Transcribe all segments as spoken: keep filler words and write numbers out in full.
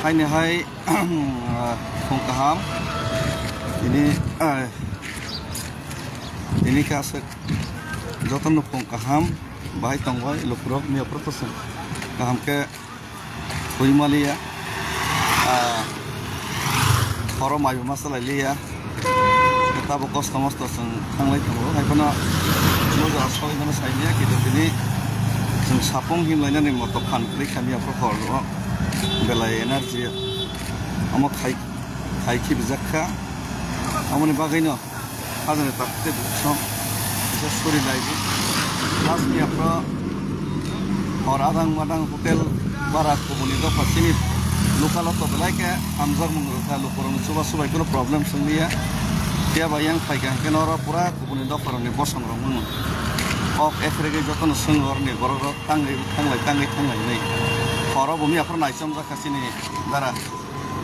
Aini hai, phung kaham. Ini, eh, ini khe aswk jotono phung kaham bahai tongbai lukurok miyaphuru to chwng kaham khe twi maliya. Ah, horo maibo ma chalai liya. Tabuk kosto mosto chwng thanglai tongo. Hai phano bo jora soi mano sai liya, kintu tini chwng sapung himlainani moto phan kwrwi kha miyaphuru horo. Belai energy omo khai, khai khibijak kha. Omoni bagwino hajani tak tei buksong kisa suri naibi. Last miyaphuru hor adang madang hotel bara kubuni dopha chini local o to belai khe hamjakmung rwkha, lukurokni chuba chubai kheno problem swngliya. Phiya ba yang phaikha hwnkhe norok pura kubuni dopharokni bosongrok mano. Kok ekregwi jotono swng horni borokrok tangwi thanglai, tangwi thanglai hinwi. Horo bo miyaphuru naichomjak kha chini dara.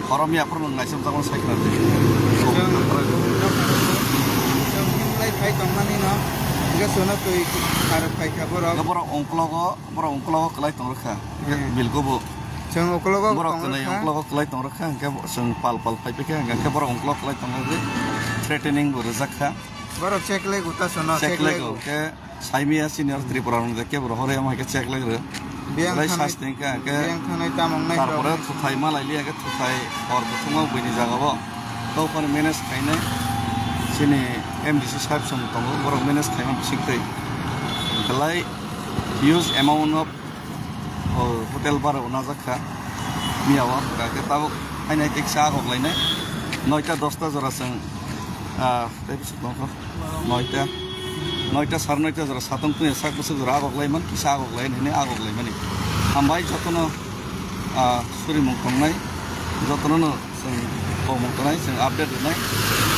Horo miyaphuru nwng naichomjak mano sai khna di. Chwng, chwng himlai phai tongmani no, hwnkhe chwngno twi kharok phaikha borok. Hwnkhe borok ungklogo, borok ungklogo kwlai tong rwkha. Hmm. Bilgo bo. Chwng uklogo borok tong twnai rwkha. Ungklogo kwlai tong rwkha, hwnkhe bo chwng pal pal phai phikha, hwnkhe borok ungklogo kwlai tong rwdi, threatening bo rwjak kha. Borok check lego ta sono, check check lego, lego. Hwnkhe saimaya senior Tripura rok je kebo hore ama hwnkhe check lego. Biyang belai thanai, sasti hwnkha, hwnkhe biyang thanai tamo wngnai tarpore rok. Thuthai ma lai liya, hwnkhe thuthai hor buthuma buini jagao. Tokoni manage khainai chini M D C sahib song tongo, borok manage khaima bising twi. Belai huge amount of, oh, hotel bara bo najak kha. Miya o hwnkha khe tabuk haino hai kisa agok lainai. Noita dosta jora chwng, ah, tei bwswk tongkha? Noita, noita, sare noita jora satong tungya sak bwswk jora agok laiman, kisa agok lai hinwi agok laimani. Hambai jotono, ah, surimung tongnai, jotono no chwng komung tongnai, chwng update rwnai.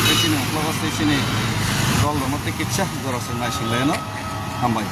Tei chini uklogo tei chini dol rokno tei kisa jora chwng naising lai no. Hambai.